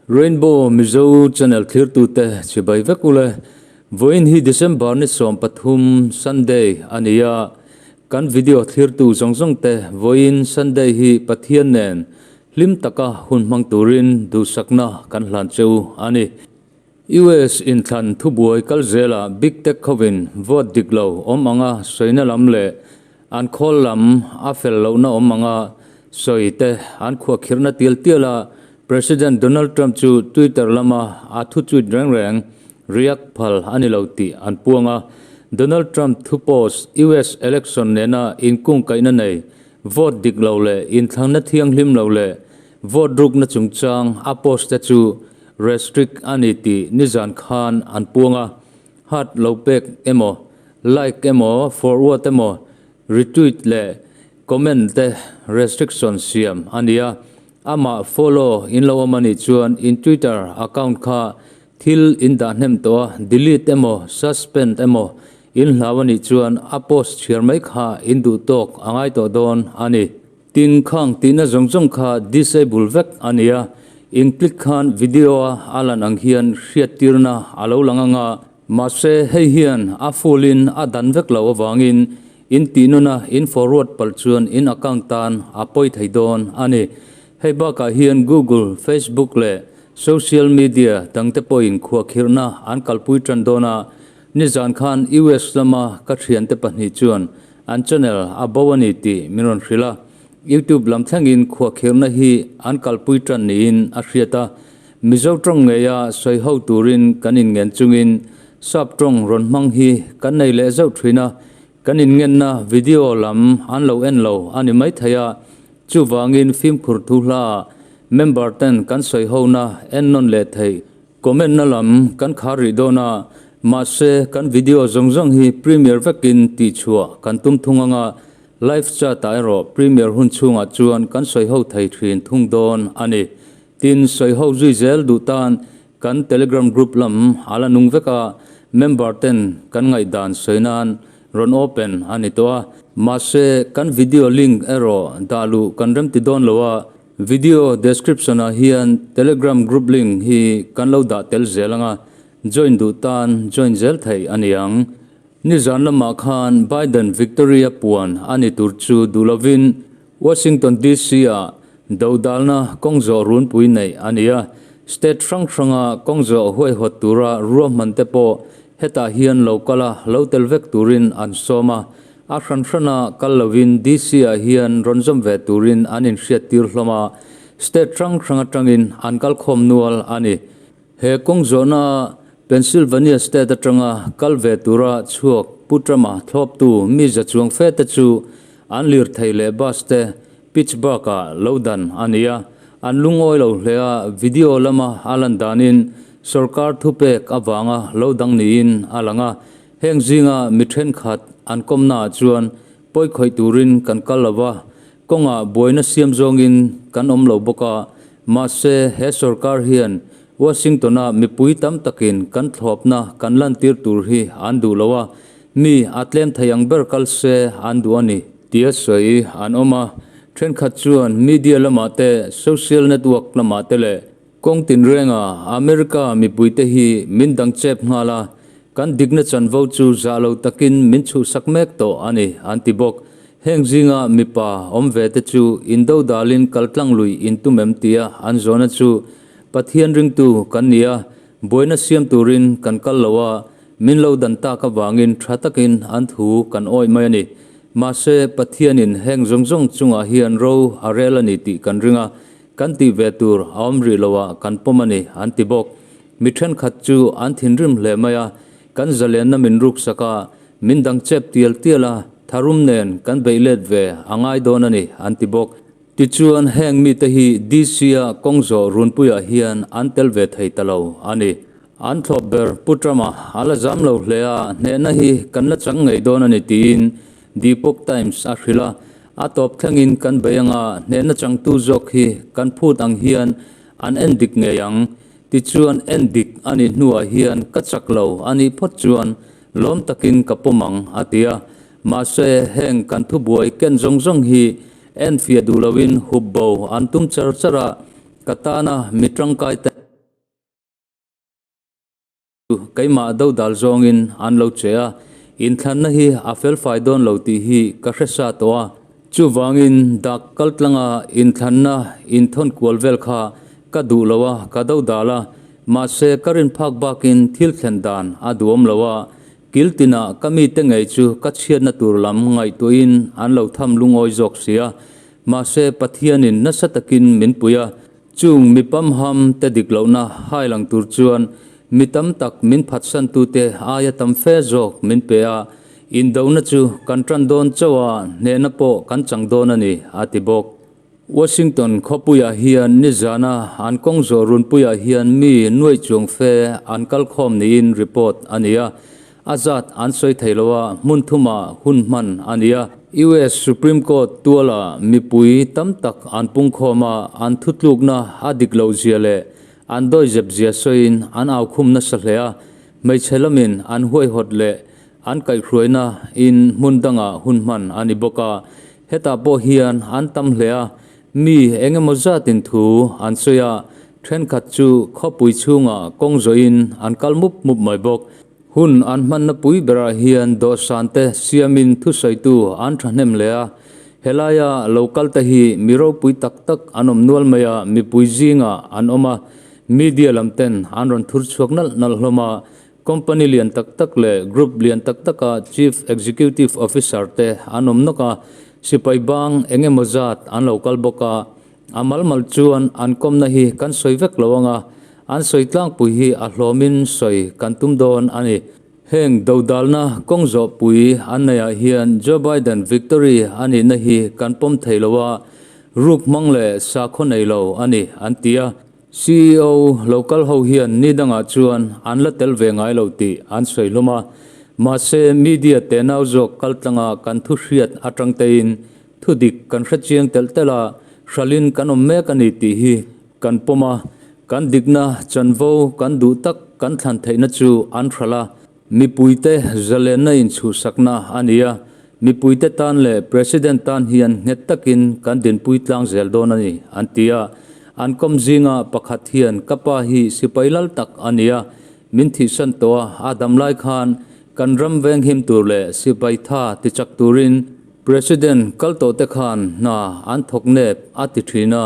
Rainbow Mizo channel thlirtute chibai vek ule. Vawiin hi December ni 13 Sunday a ni a, kan video thlirtu zawng zawng te vawiin Sunday hi Pathian nen hlim taka hun hmang turin duhsakna kan hlan cheu a ni. US inthlan thubuai kal zelah Big Tech hovin vote dik lo awm anga sawina lam leh an khawl lam a fel lohna awm anga sawi te an khuahkhirhna tial tial a, President Donald Trump chu Twitter lama a thu tweet reng reng react phal a ni lo tih an puang a. Donald Trump thu post US election nena inkungkaihna nei vote dik lo leh inthlangna thianghlim lo leh vote rukna chungchang a post te chu restrict a ni tih nizan khan an puang a. Heart lo pek emaw, like emaw, forward emaw, retweet leh comment te restriction siam a ni a. Amah follow in lo awm a nih chuan in Twitter account kha thil in dah hnem tawh a, delete emaw, suspend emaw in hlau a nih chuan a post chhiar mai kha in duh tawk a ngai tawh dawn a ni. Tin, khang tihna zawng zawng kha disable vek a ni a, in click khan video a a lan ang hian hriattirna a lo lang ang a, mahse hei hian a full in a dan vek lo avangin in tih nuna in forward palh chuan in account tan a pawi thei dawn a ni. Hei bakah hian Google, Facebook leh social media dangte pawhin khuahkhirhna an kalpui tan dawn a, nizan khan US lama ka thiante pahnih chuan An channel a bo a ni tih min rawn hrilh a, YouTube lam thlengin khuahkhirhna hi an kalpui tan niin a hriat a. Mizo tawng ngeia sawi ho turin kan inngen chungin sap tawng rawn hmang hi kan nei leh zauh thin a, kan inngenna video lam an lo en lo a ni maithei a, chuvangin fimkhur thu hlaah member ten kan sawi hona en nawn leh theih Comment na lam kan khar rih dawn a, mahse kan video zawng zawng hi premiere vekin tih chhuah kan tum thung anga, live chat ah erawh premiere hun chhungah chuan kan sawi ho thei thin thung dawn a ni. Tin, sawi ho zui zel duh tan kan Telegram group lam a la nung vek a, member ten kan ngaihdan sawi nan rawn open a ni tawh a, mahse kan video link erawh dah luh kan remti dawn lo a, Video description ah hian Telegram group link hi kan lo dah tel zel anga, join duh tan join zel theih a ni ang. Nizan lamah khan Biden victory a puan a ni tur chu duh lovin Washington DC ah dodalna kawngzawh runpui neih a ni a, state hrang hranga kawngzawh huaihawt tura ruahman te pawh hetah hian lo kal a lo tel vek turin an sawm a, A hran hrana kal lovin DC ah hian rawn zawm ve turin an inhriattir hlawm a, state hrang hrang atangin an kal khawm nual a ni. He kawng zawhna Pennsylvania state atanga kal ve tura chhuak Pu Trump-a thlawptu mi za chuang fe te chu an lirthei leh bus te Pittsburgh-ah lo dan a ni a, an lungawi lo hle a, video lama a lan danin sorkar thupek avanga lo dang niin a lang a. Heng zinga mi thenkhat an kawmnaah chuan pawi khawih turin kan kal lo va, kawngah buaina siam zawngin kan awm lo bawk a, mahse he sorkar hian Washington-a mipui tam takin kan thlawpna kan lantir tur hi an duh lo a, mi a tlem thei ang ber kal se an duh a ni tia sawi an awm a. Thenkhat chuan media lamah te, social network lamah te leh Kawng tinrenga America mipuite hi min dang chep nghal a, kan dikna chanvo chu zah lo takin min chhuhsak mek tawh a ni, an ti bawk. Heng zinga mipa awm ve te chu indo dalin kaltlang lui intum em tia an zawhna chu Pathian ringtu kan ni a, buaina siam turin kan kal lo a, min lo dan tak avangin tha takin an thu kan awih mai a ni. Mahse, Pathianin heng zawng zawng chungah hian ro a rel a ni tih kan ring a, Kan tih ve tur a awm rih lo a, kan pawm a ni, an ti bawk. Mi thenkhat chu an thinrim hle mai a, kan zalenna min ruksak a, min dang chep tial tial a, tharum nen kan beih let ve a ngai dawn a ni, an ti bawk. Tichuan heng mite hi DC-a kawng zawh runpuiah hian an tel ve thei ta lo a ni. An thlawp ber Pu Trump-a a la zam lo hle a, hnehna hi kan la chang ngei dawn a ni tiin The Epoch Times a hrilh a, a tawp thlengin kan bei anga hnehna changtu zawk hi kan phut ang hian an en dik ngei ang. Tichuan en dik a nih hnuah hian ka chak lo a nih phawt chuan lawm takin ka pawm ang a ti a. Mahse heng kan thubuai ken zawng zawng hi en fiah duh loin hup bo an tum char char a, ka tana mi tangkai te. keimah dodal zawngin an lo che a, inthlanna hi a felfai dawn lo tih hi ka hre sa tawh a. Chuvangin dak kaltlanga inthlanna inthawn kual vel kha ka duh lo a, ka dodal a, mahse ka rin phak bakin thil thlen dan a duhawm lo a, kil tinah ka mite ngei chu ka chhiatna tur lam ngaihtuahin an lo tham lungawi zawk si a, mahse Pathianin nasa takin min pui a. Chung mi pamham te dik lohna hai lang tur chuan mi tam tak min phatsantute aia tam fe zawk min pe a, indona chu kan tan dawn chauh a, hnehna pawh kan chang dawn a ni, a ti bawk. Washington khawpuiah hian nizana an kawng zawh runpuiah hian mi nuaih chuang fe an kal khawm niin report a ni a, A zat an sawi thei lo a, hmun thumah hun hman a ni a. US Supreme Court tuala mipui tam tak an pungkhawm a, an thutlukna a dik loh zia leh an dawizep zia sawiin an aukhum nasa hle a, hmeichhe lamin an huaihawt leh an kaihhruaina in hmun dangah hun hman a ni bawk a. Hetah pawh hian an tam hle a, mi eng emaw zatin thu an sawi a, thenkhat chu khawpui chhungah kawng zawhin an kal mup mup mai bawk. Hun an hmanna pui berah hian dawhsan te siamin thusawitu an thahnem leh a, helaia lo kal te hi mi ropui tak tak an awm nual mai a, mipui zingah an awm a, media lam ten an rawn thur chhuak nalh nalh hlawm a, company lian tak tak leh group lian tak taka chief executive officer te an awm nawk a, sipai bang eng emaw zat an lo kal bawk a, a mal mal chuan an kawmna hi kan sawi vek lo ang a, An sawi tlangpui hi a hlawmin sawi kan tum dawn a ni. Heng dodalna kawng zawhpui an neihah hian Joe Biden victory a nihna hi kan pawm thei lo a, ruk hmang leh sakhaw nei lo a ni an ti a. Ceo lo kal ho hian ni dangah chuan an la tel ve ngai lo tih an sawi hlawm a. Mahse media tenau zawk kaltlanga kan thu hriat atang tein thudik kan hre chiang telh telh a, hralin kan awm mek a ni tih hi Kan pawm a, kan dikna chanvo kan duh tak kan thlan theihna chu an hralh a, mipuite zalenna inchhuhsakna a ni a, mipuite tan leh President tan hian nghet takin kan dinpui tlang zel dawn a ni, an ti a. An kawm zinga pakhat hian ka pa hi sipai lal tak a ni a, min thihsan tawh a, a dam lai khan kan ram venghim tur leh sipai tha tichak turin President kal tawhte khan hna an thawk nep a ti thin a,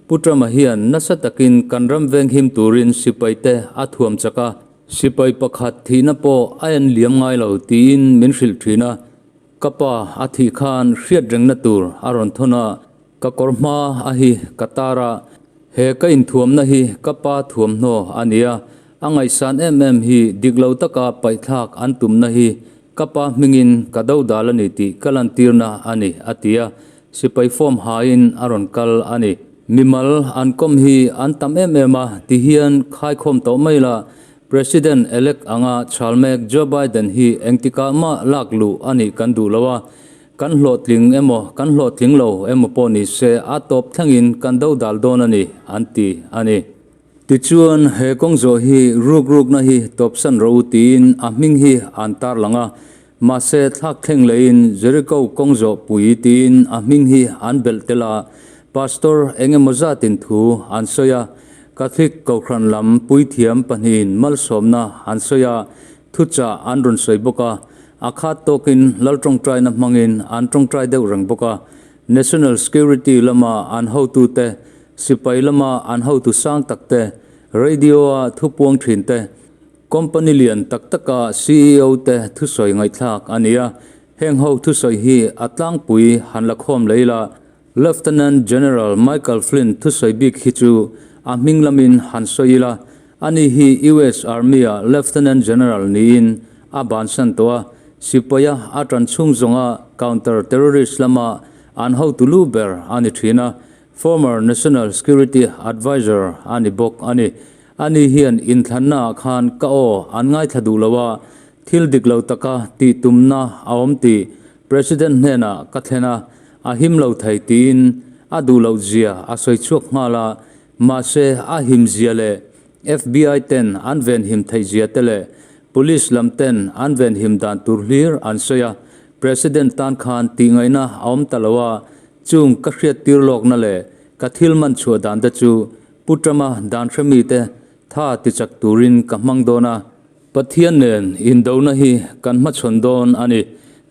Pu Trump-a hian nasa takin kan ram venghim turin sipaite a thuam chak a, sipai pakhat thihna pawh a en liam ngai lo tiin min hrilh thin a, ka pa a thih khan hriat rengna tur a rawn thawn a, ka kawr hma a hi ka tar a, he ka inthuamna hi ka pa thuamhnaw a ni a, a ngaihsan em em hi dik lo taka paihthlak an tumna hi ka pa hmingin ka dodal a ni tih ka lantirna a ni, a ti a. Sipai form hain a rawn kal a ni. Mimal an kawm hi an tam em em a, ti hian khaikhawm tawh mai la, President elect anga chhal mek Joe Biden hi engtikah mah lak luh a nih kan duh lo a, kan hlawhtling emaw kan hlawhtling lo emaw pawh ni se a tawp thlengin kan dodal dawn a ni, an ti a ni. Tichuan he kawng zawh hi ruk rukna hi tawpsan rawh u tiin a hming hi an tarlang a, Mahse, thlak thleng leiin Jericho kawng zawh pui tiin a hming hi an belh tel a, pastor eng emaw zatin thu an sawi a, Catholic Kohhran lam puithiam pahnihin malsawmna an sawi a, thuchah an rawn sawi bawk a, a khat tawkin lal tawngtaina hmangin an tawngtai deuh reng bawk a, National Security lama an hotute, sipai lama an hotu sang takte, radio-a thupuang thinte, Company lian tak taka ceo te thusawi ngaihthlak a ni a, heng ho thusawi hi a tlangpui han la khawm lei la. Lieutenant General Michael Flynn thusawi bik hi chu a hming lamin han sawi ila, ani hi US Army-a Lieutenant General niin a bansan tawh a, sipaia a tan chhung zawnga counter terrorist lama an hotu lu ber a ni thin a, former National Security Adviser a ni bawk a ni. Ani hian inthlanna ah khan ka aw an ngaithla duh lo a, thil dik lo taka tih tumna a awm tih President hnenah ka thlen a, a him lo thei tiin a duh loh zia a sawi chhuak nghal a, mahse a him zia leh FBI ten an venhim theih zia te leh Police lam ten an venhim dan tur hlir an sawi a, President tan khan tih ngaihna a awm ta lo a, chung ka hriat tir lawkna leh ka thil man chhuah dan te chu Pu Trump-a dan hremite tha tichak turin ka hmang dawn a, Pathian nen indona hi kan hmachhawn dawn a ni.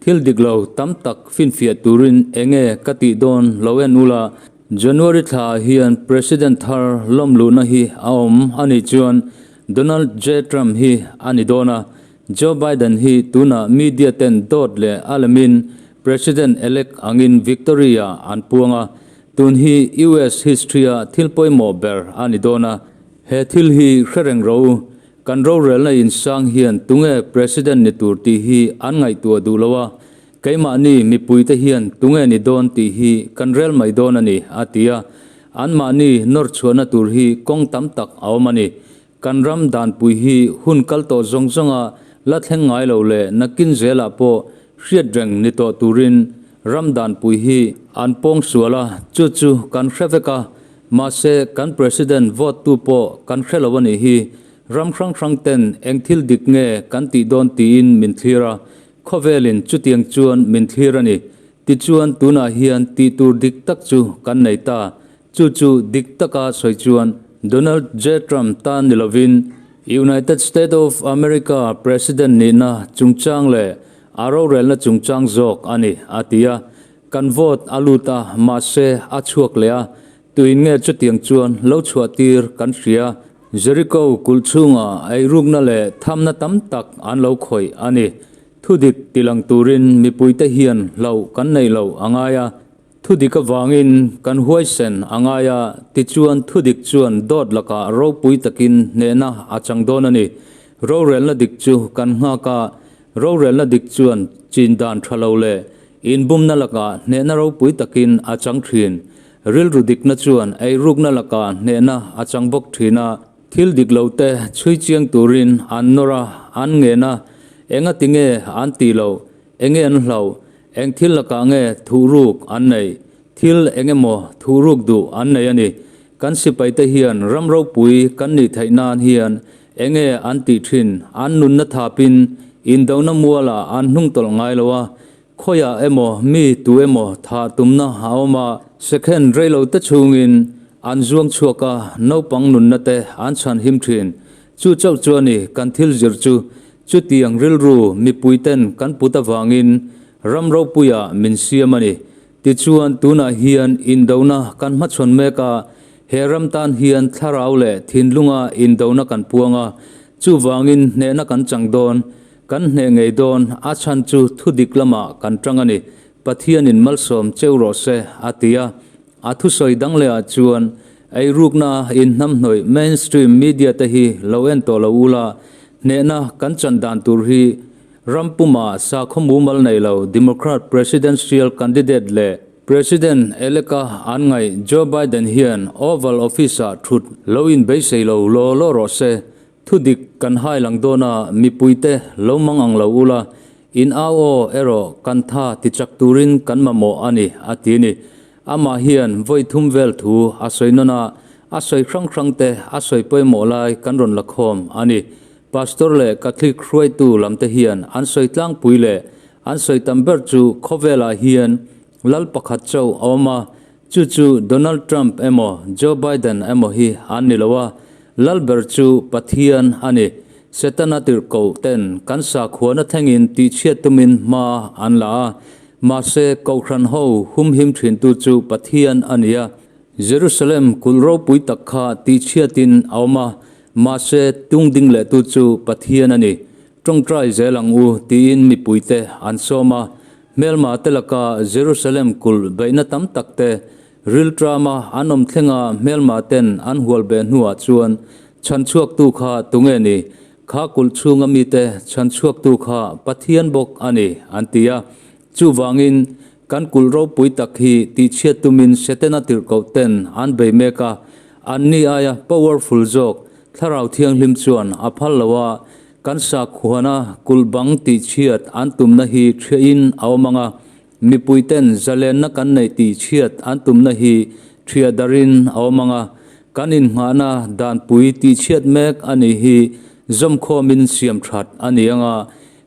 Thil dik lo tam tak finfiah turin enge ka tih dawn lo en ula, January thla ah hian President thar lawmluhna hi a awm a nih chuan Donald J Trump hi a ni dawn a, Joe Biden hi tunah media ten dawt leh a lemin President elect angin victory ah an puang a, tun hi US history a thil pawimawh ber a ni dawn a, he thil hi hre reng rawh u. Kan rorelna insang hian tunge President ni tur tih hi an ngaihtuah duh lo a, keimahni mipuite hian tunge ni dawn tih hi kan rel mai dawn a ni, a ti a. Anmahni nawr chhuahna tur hi kawng tam tak a awm a ni. Kan ram danpui hi hun kal tawh zawng zawnga la thleng ngai lo leh nakin zelah pawh hriat reng ni tawh turin ram danpui hi an pawng sual a, chu chu kan hre vek a. Mahse, kan President vote tu pawh kan hre lo a nih hi. Ram hrang hrang ten eng thil dik nge kan tih dawn tiin min thlir a, khawvelin chutiang chuan min thlir a ni. Tichuan tunah hian tih tur dik tak chu kan nei ta. Chu chu dik taka sawi chuan Donald J. Trump tan ni lovin United State of America President nihna chungchang leh a rorelna chungchang zawk a ni, a ti a. Kan vote a lut a, mahse a chhuak leh a, tuin nge chutiang chuan lo chhuah tir kan hria. Jericho kulh chhungah eirukna leh thamna tam tak an lo khawih a ni. Thudik tilang turin mipuite hian hlauh kan neih loh a ngai a, thudik avangin kan huaisen a ngai a, tichuan thudik chuan dawt lakah ropui takin hnehna a chang dawn a ni. Rorelna dik chu kan nghak a, Rorelna dik chuan chin dan tha lo leh inbumna lakah hnehna ropui takin a chang thin. Rilru dikna chuan eirukna lakah hnehna a chang bawk thin a, thil dik lo te chhui chiang turin an nawr a, an ngen a, enga tinge an tih loh, enge an hlauh, eng thil lakah nge thuhruk an neih, thil eng emaw thuhruk duh an nei a ni. Kan sipaite hian ram ropui kan nih theih nan hian Enge an tih thin, an nunna thapin indona mualah an hnung tawlh ngai lo a, khawiah emaw mi tu emaw thah tumna a awm a, second reilo te chhungin an zuang chhuak a, naupang nunna te an chhan him thin. Chu chauh chu a ni kan thil zir chu, chutiang rilru mipui ten kan put avangin ram ropuiah min siam a ni. Tichuan, tunah hian indona kan hmachhawn mek a, he ram tan hian thlarau leh thinlunga indona kan puang a, chuvangin hnehna kan chang dawn, kan hneh ngei dawn, a chhan chu thudik lamah kan tang a ni, Pathianin malsawm cheu rawh se, a ti a. A thusawi dang lehah chuan, Eirukna inhnamhnawih mainstream media te hi lo en tawh lo ula, hnehna kan chan dan tur hi Ram puma sakhaw mumal nei lo Democrat presidential candidate leh President elect-a an ngaih Joe Biden hian Oval Office-ah thut lo inbeisei lo law law rawh se. Thudik kan hai lang dawn a, mipuite lo mang ang lo ula, in au aw erawh kan tha tichak turin kan mamawh a ni, a ti a ni. Amah hian vawi thum vel thu a sawi nawn a, a sawi hrang hrangte a sawi pawimawh lai kan rawn la khawm a ni. Pastor leh Catholic hruaitu lamte hian an sawi tlangpui leh an sawi tam ber chu khawvelah hian lal pakhat chauh a awm a, chu chu Donald Trump emaw Joe Biden emaw hi an ni lo a, lal ber chu Pathian a ni. Setana tirhkoh ten kan sakhuana thlengin tihchhiat tumin hma an la a, mahse Kohhran ho humhim thintu chu Pathian a ni a, Jerusalem kulh ropui tak kha tihchhiatin a awm a, Mahse, tung ding lehtu chu Pathian a ni. Tawngtai zel ang u, tiin mipuite an sawm a. Hmelma te laka Jerusalem kulh beihna tam tak te, rilṭama an awm thlenga hmelma ten an hual beh hnuah chuan chhanchhuaktu kha tunge ni? Kha kulh chhunga mite chhanchhuaktu kha Pathian bawk a ni, an ti a. Chuvangin, kan kulh ropui tak hi tihchhiat tumin Setana tirhkoh ten an bei mek a, anni aia powerful zawk Thlarau Thianghlim chuan a phal lo a, kan sakhuana kulh bang tihchhiat an tumna hi thiahin a awm ang a, mipui ten zalenna kan neih tihchhiat an tumna hi thiah darin a awm ang a, kan innghahna danpui tihchhiat mek a nih hi zawmkhawmin siam that a ni ang a,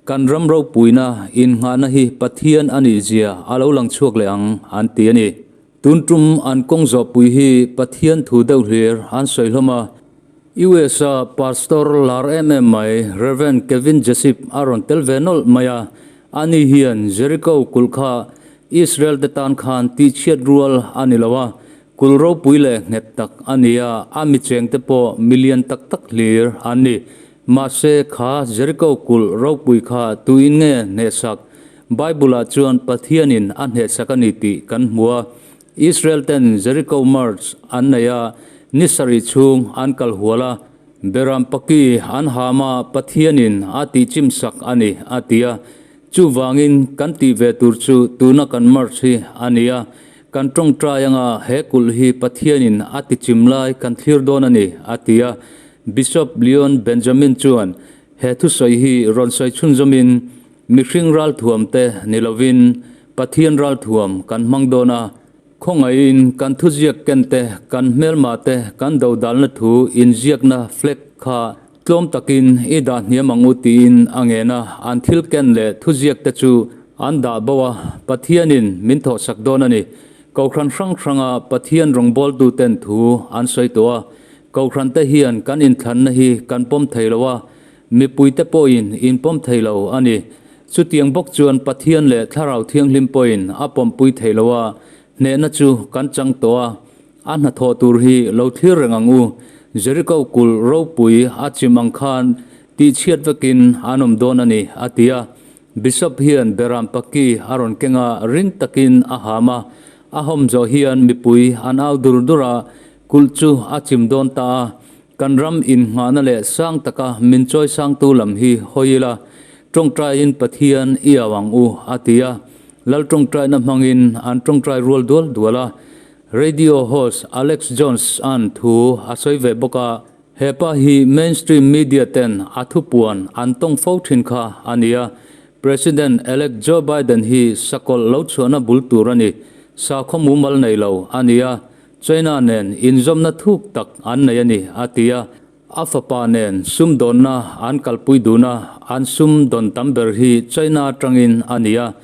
Kan ram ropuina innghahna hi Pathian a nih zia a lo lang chhuak leh ang an ti a ni. Tun tum an kawng zawhpui hi Pathian thu deuh hlir an sawi hlawm a. US-a Pastor lar em em mai Rev. Kevin Jessup a rawn tel ve nawlh mai a, ani hian Jericho kulh kha Israel te tan khan tihchhiat rual a ni lo a, kulh ropui leh nghet tak a ni a, a mi cheng te pawh million tak tak hlir an ni. Mahse kha Jericho kulh ropui kha tuin nge hnehsak? Bible-ah chuan Pathianin a hnehsak a ni tih kan hmu a. Israel ten Jericho March an nei a, ni sarih chhung an kal hual a, Beram paki an ham a, Pathianin a tihchimsak a ni, a ti a. Chuvangin kan tih ve tur chu tuna kan march hi a ni a, kan tawngtai anga he kulh hi Pathianin a tichim lai kan thlir dawn a ni, a ti a. Bishop Leon Benjamin chuan he thusawi hi rawn sawi chhunzawmin, Mihring ralthuam te ni lovin Pathian ralthuam kan hmang dawn a, khawngaihin kan thuziak ken te, kan hmelma te, kan dodalna thu inziakna flag kha tlawm takin i dah hniam ang u tiin a ngen a, an thil ken leh thuziak te chu an dah bo a, Pathianin min thawhsak dawn a ni. Kohhran hrang hranga Pathian rawngbawltu ten thu an sawi tawh a, Kohhran te hian kan inthlanna hi kan pawm thei lo a, Mipuite pawhin in pawm thei lo a ni. Chutiang bawk chuan Pathian leh Thlarau Thianghlim pawhin a pawmpui thei lo a, hnehna chu kan chang tawh a. A hnathawh tur hi lo thlir reng ang u. Jeriko kulh ropui a chim ang khan tihchhiat vekin an awm dawn a ni, a ti a. Bishop hian Beram Paki a rawn keng a, ring takin a ham a. A hawm zawh hian mipui an au dur dur a, kulh chu a chim dawn ta a. Kan ram inngahna leh sang taka min chawi sangtu lam hi hawi ila, tawngtaiin Pathian i au ang u, a ti a. Lal tawngtaina hmangin an tawngtai rual dual dual a. Radio host Alex Jones-a'n thu a sawi ve bawk a, he pa hi mainstream media ten a thupuan an tawng fo thin kha a ni a. President-elect Joe Biden hi sakawlh lo chhuahna bul tur a ni, sakhaw mumal nei lo a ni a. China nen inzawmna thuk tak an nei a ni, a ti a. A fapa nen sumdawnna an kalpui dun a, an sumdawn tam ber hi China atangin a ni a,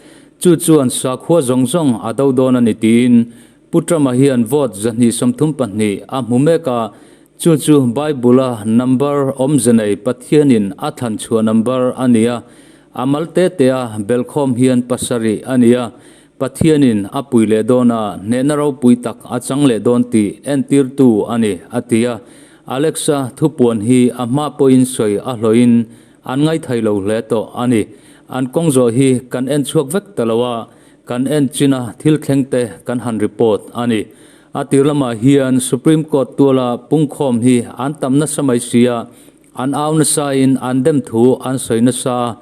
chu chuan sakhua zawng zawng a do dawn a ni tiin Pu Trump-a hian vote 232 a hmu mek a, chu chu Bible-a number awmze nei Pathianin a thlan chhuah number a ni a, a mal te tea belhkhawm hian pasarih a ni a, Pathianin a pui leh dawn a, hnehna ropui tak a chang leh dawn tih entirtu a ni, a ti a. Alexa thupuan hi a hma pawhin sawi a hlawhin an ngaithai lo hle tawh a ni. An kawng zawh hi kan en chhuak vek ta lo a, kan en chin a thil thleng te kan han report a ni. A tir lamah hian Supreme Court tuala pungkhawm hi an tam nasa mai si a, An au nasain an dem thu an sawi nasa a,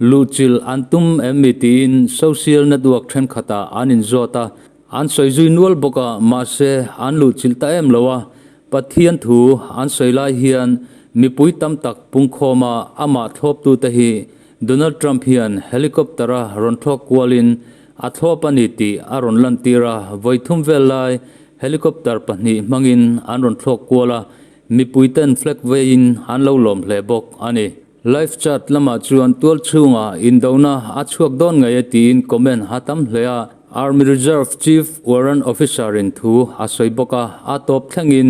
luhchilh an tum em mi tiin social network thenkhatah an inzawt a, an sawi zui nual bawk a, mahse an luhchilh ta em lo a, Pathian thu an sawi lai hian mipui tam tak pungkhawma amah thlawptute hi Donald Trump hian helicopter-a rawn thlawk kualin a thlawp a ni tih a rawn lantir a, vawi thum vel lai helicopter pahnih hmangin an rawn thlawk kual a, Mipui ten flag veiin an lo lawm hle bawk a ni. Live chat lamah chuan tual chhungah indona a chhuak dawn ngei e tiin comment a tam hle a, Army Reserve Chief Warrant Officer in thu a sawi bawk a, a tawp thlengin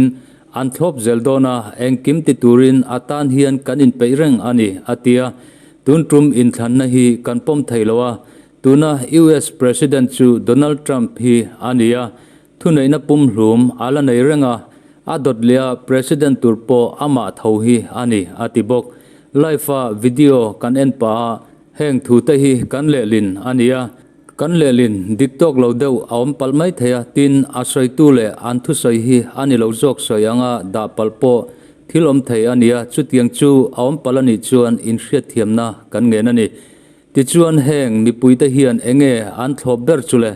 an thlawp zel dawn a, engkim ti turin a tan hian kan inpeih reng a ni, a ti a. Tun tum inthlanna hi kan pawm thei lo a, tuna US President chu Donald Trump hi a ni a, Thuneihna pumhlum a la nei reng a, a dawt leh a President tur pawh amah tho hi a ni, a ti bawk. Live-a video kan en pah a, heng thute hi kan lehlin a ni a, kan lehlin dik tawk lo deuh a awm palh mai thei a, tin a sawitu leh an thusawi hi a ni lo zawk sawi anga dah palh pawh thil awm thei a ni a, chutiang chu a awm palh a nih chuan inhriatthiamna kan ngen a ni. Tichuan heng mipuite hian enge an thlawp ber chu le?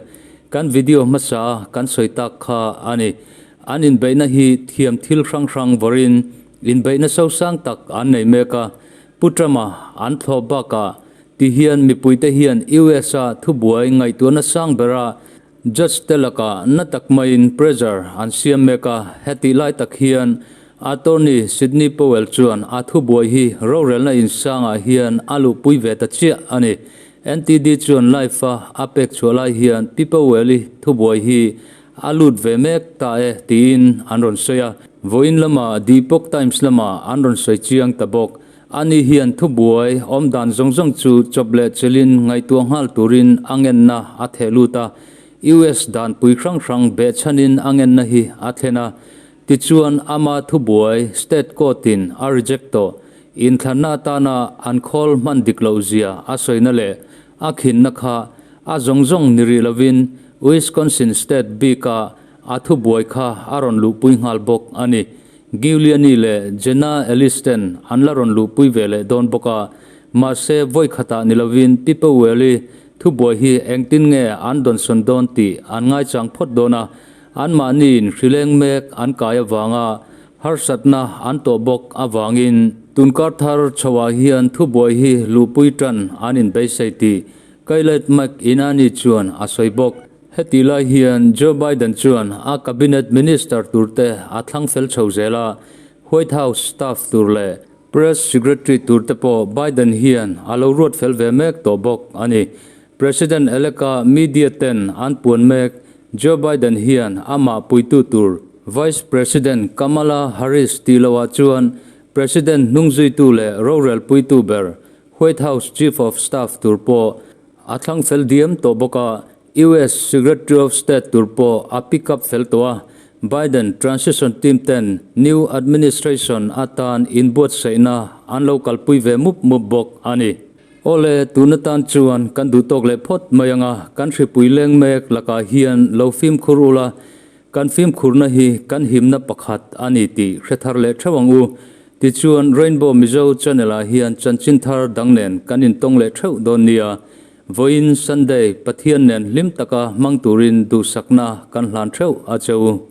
Kan video hmasa a kan sawi tak kha a ni. An inbeihna hi thiam thil hrang hrang vawrin inbeihna sosang tak an nei mek a. Pu Trump-a an thlawp bakah ti hian mipuite hian US-a thubuai ngaihtuahna sang bera Judge te lakah na tak maiin pressure an siam mek a, hetih lai tak hian Attorney Sidney Powell chuan a thubuai hi rorelna insangah hian a luhpui ve ta chiah a ni. NTD chuan live a a pek chhuah lai hian Pi Powell-i thubuai hi a lut ve mek ta e tiin an rawn sawi a. Vawiin lama The Epoch Times lama an rawn sawi chiang ta bawk. Ani hian thubuai awm dan zawng zawng chu chawp leh chelin ngaihtuah nghal turin a ngenna a theh lut a. US danpui hrang hrang behchhanin a ngenna hi a thlen a. Tichuan ama thubuai State Court-in a reject tawh. Inthlanna atana an khawl hman dik loh zia a sawina leh a khinna kha a zawng zawng ni rih lovin Wisconsin State bika a thubuai kha a rawn luhpui nghal bawk a ni. Giuliani leh Jenna Ellis ten an la rawn luhpui ve leh dawn bawk a, mahse vawi khatah ni lovin Pi Powell-i thubuai hi engtin nge an dawnsawn dawn tih an ngaichang phawt dawn a, anmahniin hrileng mek an kai avanga harsatna an tawh bawk avangin tunkar thar chhoah hian thubuai hi luhpui tan an inbeisei tih Kayleigh McEnany chuan a sawi bawk. Heti lai hian Joe Biden chuan a cabinet minister turte a thlang fel chho zel a, White House staff tur leh press secretary turte pawh Biden hian a lo ruat fel ve mek tawh bawk a ni. President-elect-a media ten an puan mek Joe Biden hian amah puitu tur Vice President Kamala Harris tih loah chuan President hnungzuitu leh rorel puitu ber White House Chief of Staff tur pawh a thlang fel diam tawh bawk a, US Secretary of State tur pawh a pick up fel tawh a, Biden transition team ten new administration atan inbuatsaihna an lo kalpui ve mup mup bawk a ni. Awle, tun atan chuan kan duh tawk leh phawt mai ang a, kan hripui leng mek lakah hian lo fimkhur ula, kan fimkhurna hi kan himna pakhat a ni tih hre thar leh theuh ang u. Tichuan Rainbow Mizo channel ah hian chanchin thar dang nen kan intawng leh theuh dawn nia. Vawiin Sunday Pathian nen hlim taka hmang turin duhsakna kan hlan theuh a che u.